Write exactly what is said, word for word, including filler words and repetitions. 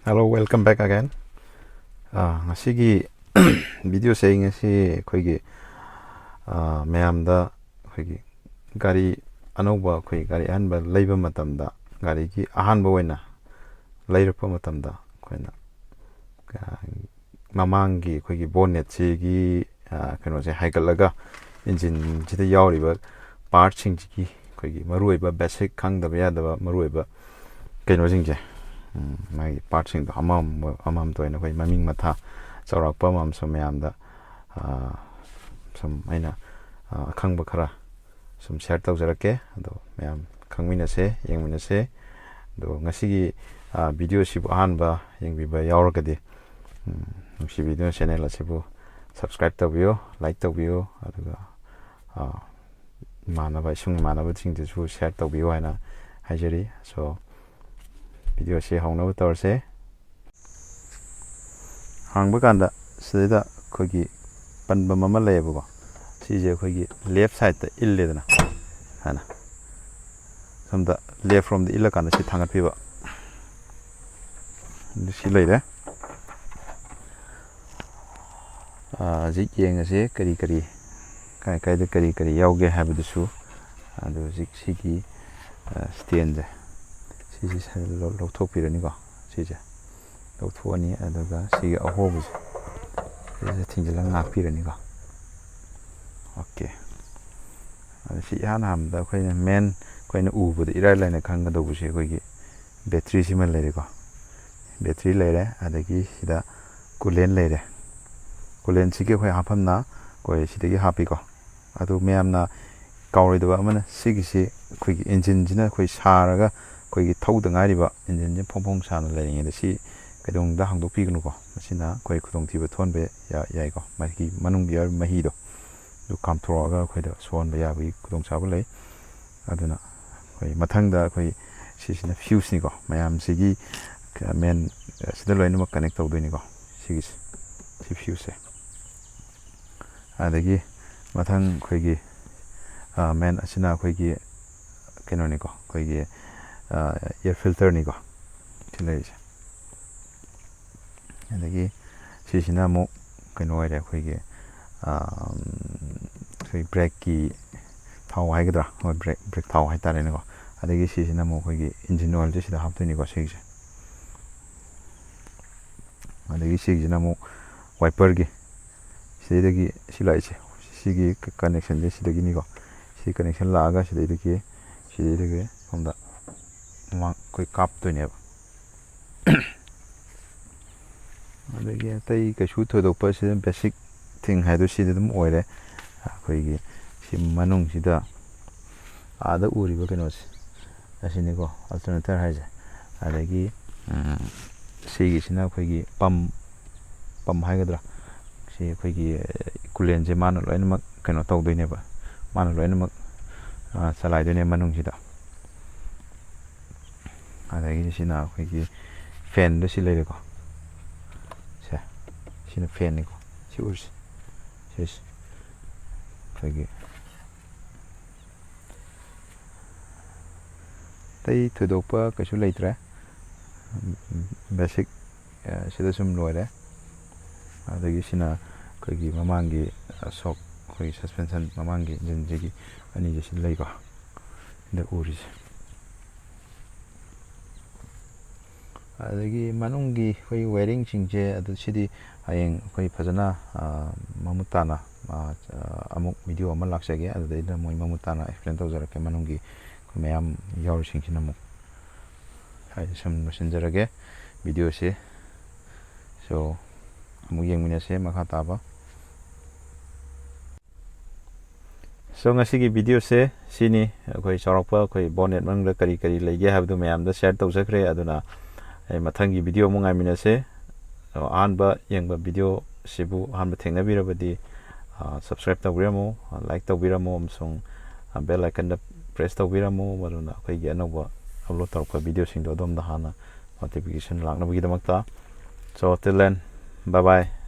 Hello, welcome back again. ꯑꯥ, ꯉꯁꯤꯒꯤ ꯚꯤꯗꯤꯑꯣꯁꯦ ꯑꯩ ꯉꯁꯤ ꯑꯩꯈꯣꯏꯒꯤ, ꯑꯥ, ꯃꯌꯥꯝꯗ ꯑꯩꯈꯣꯏꯒꯤ ꯒꯥꯔꯤ ꯑꯅꯧꯕ, ꯑꯩꯈꯣꯏ ꯒꯥꯔꯤ ꯑꯍꯟꯕ ꯂꯩꯕ ꯃꯇꯝꯗ, ꯒꯥꯔꯤꯒꯤ ꯑꯍꯥꯟꯕ ꯑꯣꯏꯅ ꯂꯩꯔꯛꯄ ꯃꯇꯝꯗ ꯑꯩꯈꯣꯏꯅ, ꯑꯥ, ꯃꯃꯥꯡꯒꯤ ꯑꯩꯈꯣꯏꯒꯤ ꯕꯣꯅꯦꯠꯁꯤꯒꯤ, ꯑꯥ, ꯀꯩꯅꯣꯁꯦ ꯍꯥꯏꯒꯠꯂꯒ ꯏꯟꯖꯤꯟꯁꯤꯗ ꯌꯥꯎꯔꯤꯕ ꯄꯥꯔꯠꯁꯤꯡꯁꯤꯒꯤ ꯑꯩꯈꯣꯏꯒꯤ ꯃꯔꯨꯑꯣꯏꯕ ꯕꯦꯁꯤꯛ ꯈꯪꯗꯕ ꯌꯥꯗꯕ ꯃꯔꯨꯑꯣꯏꯕ ꯀꯩꯅꯣꯁꯤꯡꯁꯦ, ꯎꯝ, ꯃꯥꯒꯤ ꯄꯥꯔꯠꯁꯤꯡꯗꯣ ꯑꯃꯃꯝ ꯑꯃꯃꯝꯇ ꯑꯣꯏꯅ ꯑꯩꯈꯣꯏ ꯃꯃꯤꯡ ꯃꯊꯥ ꯆꯥꯎꯔꯥꯛꯄ ꯑꯃꯃꯝ ꯁꯨꯝ ꯃꯌꯥꯝꯗ, ꯑꯥ, ꯁꯨꯝ ꯑꯩꯅ, ꯑꯥ, ꯑꯈꯪꯕ ꯈꯔ ꯁꯨꯝ ꯁꯤꯌꯔ ꯇꯧꯖꯔꯛꯀꯦ꯫ ꯑꯗꯣ ꯃꯌꯥꯝ ꯈꯪꯃꯤꯟꯅꯁꯦ, ꯌꯦꯡꯃꯤꯟꯅꯁꯦ꯫ ꯑꯗꯣ ꯉꯁꯤꯒꯤ, ꯑꯥ, ꯚꯤꯗꯤꯑꯣꯁꯤꯕꯨ ꯑꯍꯥꯟꯕ ꯌꯦꯡꯕꯤꯕ ꯌꯥꯎꯔꯒꯗꯤ, ꯎꯝ, ꯅꯨꯡꯁꯤꯕꯤꯗꯨꯅ ꯆꯦꯅꯦꯜ ꯑꯁꯤꯕꯨ ꯁꯕꯁꯀ꯭ꯔꯥꯏꯕ ꯇꯧꯕꯤꯌꯨ, ꯂꯥꯏꯛ ꯇꯧꯕꯤꯌꯨ, ꯑꯗꯨꯒ, ꯑꯥ, ꯏꯃꯥꯟꯅꯕ, ꯏꯁꯨꯡ ꯏꯃꯥꯟꯅꯕꯁꯤꯡꯗꯁꯨ ꯁꯤꯌꯔ ꯇꯧꯕꯤꯌꯨ ꯍꯥꯏꯅ ꯍꯥꯏꯖꯔꯤ꯫ So, ꯚꯤꯗꯤꯑꯣꯁꯤ ꯍꯧꯅꯕ ꯇꯧꯔꯁꯦ꯫ ꯍꯥꯡꯕ ꯀꯥꯟꯗ ꯁꯤꯗꯩꯗ ꯑꯩꯈꯣꯏꯒꯤ ꯄꯟꯕꯝ ꯑꯃ ꯂꯩꯌꯦꯕꯀꯣ꯫ ꯁꯤꯁꯦ ꯑꯩꯈꯣꯏꯒꯤ ꯂꯦꯐ ꯁꯥꯏꯗꯠꯇ ꯏꯜꯂꯦꯗꯅ, ꯍꯥꯏꯅ ꯁꯣꯝꯗ ꯂꯦꯐ ꯔꯣꯝꯗ ꯏꯜꯂꯀꯥꯟꯗ ꯁꯤ ꯊꯥꯡꯒꯠꯄꯤꯕ꯫ ꯑꯗꯨ ꯁꯤ ꯂꯩꯔꯦ꯫ ꯑꯥ, ꯍꯧꯖꯤꯛ ꯌꯦꯡꯉꯁꯦ ꯀꯔꯤ ꯀꯔꯤ, ꯀꯥꯏ ꯀꯥꯏꯗ ꯀꯔꯤ ꯀꯔꯤ ꯌꯥꯎꯒꯦ ꯍꯥꯏꯕꯗꯨꯁꯨ꯫ ꯑꯗꯨ ꯍꯧꯖꯤꯛ ꯁꯤꯒꯤ, ꯑꯥ, ꯁ꯭ꯇꯦꯟꯁꯦ, ꯁꯤꯁꯦ ꯁ-, ꯂꯧ-, ꯂꯧꯊꯣꯛꯄꯤꯔꯅꯤꯀꯣ꯫ ꯁꯤꯁꯦ ꯂꯧꯊꯣꯛꯑꯅꯤ, ꯑꯗꯨꯒ ꯁꯤꯒꯤ ꯑꯍꯣꯕꯁꯦ ꯁꯤꯁꯦ ꯊꯤꯡꯖꯤꯜꯂꯒ ꯉꯥꯛꯄꯤꯔꯅꯤꯀꯣ꯫ ꯑꯣꯀꯦ꯫ ꯑꯗ ꯁꯤ ꯏꯍꯥꯟ ꯍꯥꯟꯕꯗ ꯑꯩꯈꯣꯏꯅ ꯃꯦꯟ, ꯑꯩꯈꯣꯏꯅ ꯎꯕꯗ ꯏꯔꯥꯏ ꯂꯥꯏꯅ ꯈꯪꯒꯗꯧꯕꯁꯦ ꯑꯩꯈꯣꯏꯒꯤ ꯕꯦꯇ꯭ꯔꯤꯁꯤꯃ ꯂꯩꯔꯦꯀꯣ꯫ ꯕꯦꯇ꯭ꯔꯤ ꯂꯩꯔꯦ, ꯑꯗꯒꯤ ꯁꯤꯗ ꯀꯨꯂꯦꯟ ꯂꯩꯔꯦ꯫ ꯀꯨꯂꯦꯟꯁꯤꯒꯤ ꯑꯩꯈꯣꯏ ꯍꯥꯞꯐꯝꯅ ꯑꯩꯈꯣꯏ ꯁꯤꯗꯒꯤ ꯍꯥꯞꯄꯤꯀꯣ꯫ ꯑꯗꯨ ꯃꯌꯥꯝꯅ ꯀꯥꯎꯔꯣꯏꯗꯕ ꯑꯃꯅ, ꯁꯤꯒꯤꯁꯤ ꯑꯩꯈꯣꯏꯒꯤ ꯏꯟꯖꯤꯟꯁꯤꯅ ꯑꯩꯈꯣꯏ ꯁꯥꯔꯒ ꯑꯩꯈꯣꯏꯒꯤ ꯊꯧꯗ ꯉꯥꯏꯔꯤꯕ ꯏꯟꯖꯤꯟꯁꯤ ꯐꯣꯡ ꯐꯣꯡ ꯁꯥꯅ ꯂꯩꯔꯤꯉꯩꯗ ꯁꯤ ꯀꯩꯗꯧꯅꯨꯡꯗ ꯍꯥꯡꯗꯣꯛꯄꯤꯒꯅꯨꯀꯣ꯫ ꯃꯁꯤꯅ ꯑꯩꯈꯣꯏ ꯈꯨꯗꯣꯡꯊꯤꯕ ꯊꯣꯛꯍꯟꯕ ꯌꯥ-, ꯌꯥꯏꯀꯣ꯫ ꯃꯍꯤꯒꯤ ꯃꯅꯨꯡꯗ ꯌꯥꯎꯔꯤꯕ ꯃꯍꯤꯗꯣ ꯑꯗꯨ ꯀꯥꯝꯊꯣꯔꯛꯑꯒ ꯑꯩꯈꯣꯏꯗ ꯁꯣꯛꯍꯟꯕ ꯌꯥꯕꯒꯤ ꯈꯨꯗꯣꯡꯆꯥꯕ ꯂꯩ꯫ ꯑꯗꯨꯅ ꯑꯩꯈꯣꯏ ꯃꯊꯪꯗ ꯑꯩꯈꯣꯏ ꯁꯤꯁꯤꯅ ꯐ꯭ꯌꯨꯁꯅꯤꯀꯣ, ꯃꯌꯥꯝꯁꯤꯒꯤ ꯃꯦꯟ ꯑꯁꯤꯗ ꯂꯣꯏꯅꯃꯛ ꯀꯅꯦꯛ ꯇꯧꯗꯣꯏꯅꯤꯀꯣ꯫ ꯁꯤꯒꯤꯁꯦ, ꯁꯤ ꯐ꯭ꯌꯨꯁꯁꯦ꯫ ꯑꯗꯒꯤ ꯃꯊꯪ ꯑꯩꯈꯣꯏꯒꯤ, ꯑ, ꯃꯦꯟ ꯑꯁꯤꯅ ꯑꯩꯈꯣꯏꯒꯤ ꯀꯩꯅꯣꯅꯤꯀꯣ, ꯑꯩꯈꯣꯏꯒꯤ, ꯑ, ꯑꯦꯌꯔ ꯐꯤꯜꯇꯔꯅꯤꯀꯣ ꯁꯤ ꯂꯩꯔꯤꯁꯦ꯫ ꯑꯗꯒꯤ ꯁꯤꯁꯤꯅ ꯑꯃꯨꯛ ꯀꯩꯅꯣ ꯑꯣꯏꯔꯦ, ꯑꯩꯈꯣꯏꯒꯤ ꯑꯩꯈꯣꯏ ꯕ꯭ꯔꯦꯛꯀꯤ ꯊꯥꯎ ꯍꯥꯏꯒꯗ꯭ꯔꯥ, ꯍꯣꯏ, ꯕ꯭ꯔꯦꯛ ꯕ꯭ꯔꯦꯛ ꯊꯥꯎ ꯍꯥꯏꯇꯥꯔꯦꯅꯦꯀꯣ꯫ ꯑꯗꯒꯤ ꯁꯤꯁꯤꯅ ꯑꯃꯨꯛ ꯑꯩꯈꯣꯏꯒꯤ ꯏꯟꯖꯤꯟ ꯑꯣꯏꯜꯁꯦ ꯁꯤꯗ ꯍꯥꯞꯇꯣꯏꯅꯤꯀꯣ, ꯁꯤꯒꯤꯁꯦ꯫ ꯑꯗꯒꯤ ꯁꯤꯒꯤꯁꯤꯅ ꯑꯃꯨꯛ ꯋꯥꯏꯄꯔꯒꯤ, ꯁꯤꯗꯩꯗꯒꯤ ꯁꯤ ꯂꯥꯛꯏꯁꯦ, ꯁꯤꯒꯤ ꯀꯅꯦꯛꯁꯟꯁꯦ ꯁꯤꯗꯒꯤꯅꯤꯀꯣ꯫ ꯁꯤ ꯀꯅꯦꯛꯁꯟ ꯂꯥꯛꯑꯒ ꯁꯤꯗꯩꯗꯒꯤ ꯁꯤꯗꯩꯗꯒꯤ ꯁꯣꯝꯗ ꯃꯃꯥꯡ ꯑꯩꯈꯣꯏ ꯀꯥꯞꯇꯣꯏꯅꯦꯕ꯫ ꯑꯗꯒꯤ ꯑꯇꯩ ꯀꯩꯁꯨ ꯊꯣꯏꯗꯣꯛꯄ, ꯁꯤꯗ ꯕꯦꯁꯤꯛ ꯊꯤꯡ ꯍꯥꯏꯗꯣ ꯁꯤꯗ ꯑꯗꯨꯝ ꯑꯣꯏꯔꯦ꯫ ꯑꯩꯈꯣꯏꯒꯤ ꯁꯤ ꯃꯅꯨꯡꯁꯤꯗ ꯑꯥꯗ ꯎꯔꯤꯕ ꯀꯩꯅꯣꯁꯦ ꯑꯁꯤꯅꯤꯀꯣ, ꯑꯜꯇꯔꯅꯦꯇꯔ ꯍꯥꯏꯁꯦ꯫ ꯑꯗꯒꯤ ꯁꯤꯒꯤꯁꯤꯅ ꯑꯩꯈꯣꯏꯒꯤ ꯄꯝ ꯄꯝ ꯍꯥꯏꯒꯗ꯭ꯔꯥ, ꯁꯤ ꯑꯩꯈꯣꯏꯒꯤ ꯀꯨꯂꯦꯟꯁꯦ ꯃꯥꯅ ꯂꯣꯏꯅꯃꯛ ꯀꯩꯅꯣ ꯇꯧꯗꯣꯏꯅꯦꯕ, ꯃꯥꯅ ꯂꯣꯏꯅꯃꯛ ꯆꯂꯥꯏꯗꯣꯏꯅꯦ ꯃꯅꯨꯡꯁꯤꯗ꯫ ꯑꯗꯒꯤ ꯁꯤꯅ ꯑꯩꯈꯣꯏꯒꯤ ꯐꯦꯟꯗ ꯁꯤ ꯂꯩꯔꯦꯀꯣ꯫ ꯁꯦ, ꯁꯤꯅ ꯐꯦꯟꯅꯤꯀꯣ꯫ ꯁꯤ ꯎꯔꯤꯁꯦ, ꯁꯤꯁꯦ ꯑꯩꯈꯣꯏꯒꯤ ꯑꯇꯩ ꯊꯣꯏꯗꯣꯛꯄ ꯀꯩꯁꯨ ꯂꯩꯇ꯭ꯔꯦ꯫ ꯕꯦꯁꯤꯛ ꯁꯤꯗ ꯁꯨꯝ ꯂꯣꯏꯔꯦ꯫ ꯑꯗꯒꯤ ꯁꯤꯅ ꯑꯩꯈꯣꯏꯒꯤ ꯃꯃꯥꯡꯒꯤ ꯁꯣꯛ, ꯑꯩꯈꯣꯏꯒꯤ ꯁꯁꯄꯦꯟꯁꯟ ꯃꯃꯥꯡꯒꯤ ꯏꯟꯖꯤꯟꯁꯤꯒꯤ ꯑꯅꯤꯁꯦ ꯁꯤꯗ ꯂꯩꯀꯣ, ꯁꯤꯗ ꯎꯔꯤꯁꯦ꯫ ꯑꯗꯒꯤ ꯃꯅꯨꯡꯒꯤ ꯑꯩꯈꯣꯏ ꯋꯦꯌꯥꯔꯤꯡꯁꯤꯡꯁꯦ, ꯑꯗꯨ ꯁꯤꯗꯤ ꯍꯌꯦꯡ ꯑꯩꯈꯣꯏ ꯐꯖꯅ ꯃꯃꯨꯠ ꯇꯥꯅ ꯑꯃꯨꯛ ꯚꯤꯗꯤꯑꯣ ꯑꯃ ꯂꯥꯛꯆꯒꯦ, ꯑꯗꯨꯗꯩꯗ ꯃꯣꯏ ꯃꯃꯨꯠ ꯇꯥꯅ ꯑꯦꯛꯁꯄ꯭ꯂꯦꯟ ꯇꯧꯖꯔꯛꯀꯦ, ꯃꯅꯨꯡꯒꯤ ꯑꯩꯈꯣꯏ ꯃꯌꯥꯝ ꯌꯥꯎꯔꯤꯁꯤꯡꯁꯤꯅ ꯑꯃꯨꯛ꯫ ꯍꯥꯏꯗꯤ ꯁꯨꯝ ꯂꯣꯏꯁꯤꯟꯖꯔꯒꯦ ꯚꯤꯗꯤꯑꯣꯁꯦ꯫ So, ꯑꯃꯨꯛ ꯌꯦꯡꯃꯤꯟꯅꯁꯦ ꯃꯈꯥ ꯇꯥꯕ꯫ So, ꯉꯁꯤꯒꯤ ꯚꯤꯗꯤꯑꯣꯁꯦ ꯁꯤꯅꯤ꯫ ꯑꯩꯈꯣꯏ ꯆꯥꯎꯔꯥꯛꯄ ꯑꯩꯈꯣꯏ ꯕꯣꯅꯦꯠ ꯃꯅꯨꯡꯗ ꯀꯔꯤ ꯀꯔꯤ ꯂꯩꯒꯦ ꯍꯥꯏꯕꯗꯨ ꯃꯌꯥꯝꯗ ꯁꯤꯌꯔ ꯇꯧꯖꯈ꯭ꯔꯦ꯫ ꯑꯗꯨꯅ ꯑꯩ ꯃꯊꯪꯒꯤ ꯚꯤꯗꯤꯑꯣ ꯑꯃꯨꯛ ꯉꯥꯏꯃꯤꯟꯅꯁꯦ꯫ ꯑꯍꯥꯟꯕ ꯌꯦꯡꯕ ꯚꯤꯗꯤꯑꯣꯁꯤꯕꯨ ꯑꯍꯥꯟꯕ ꯊꯦꯡꯅꯕꯤꯔꯕꯗꯤ, ꯁꯕꯁꯀ꯭ꯔꯥꯏꯕ ꯇꯧꯕꯤꯔꯝꯃꯨ, ꯂꯥꯏꯛ ꯇꯧꯕꯤꯔꯝꯃꯨ ꯑꯃꯁꯨꯡ ꯕꯦꯜ ꯑꯥꯏꯀꯟꯗ ꯄ꯭ꯔꯦꯁ ꯇꯧꯕꯤꯔꯝꯃꯨ, ꯃꯗꯨꯅ ꯑꯩꯈꯣꯏꯒꯤ ꯑꯅꯧꯕ ꯑꯞꯂꯣꯗ ꯇꯧꯔꯛꯄ ꯚꯤꯗꯤꯑꯣꯁꯤꯡꯗꯣ ꯑꯗꯣꯝꯗ ꯍꯥꯟꯅ notification ꯂꯥꯛꯅꯕꯒꯤꯗꯃꯛꯇ꯫ So, till then, bye bye.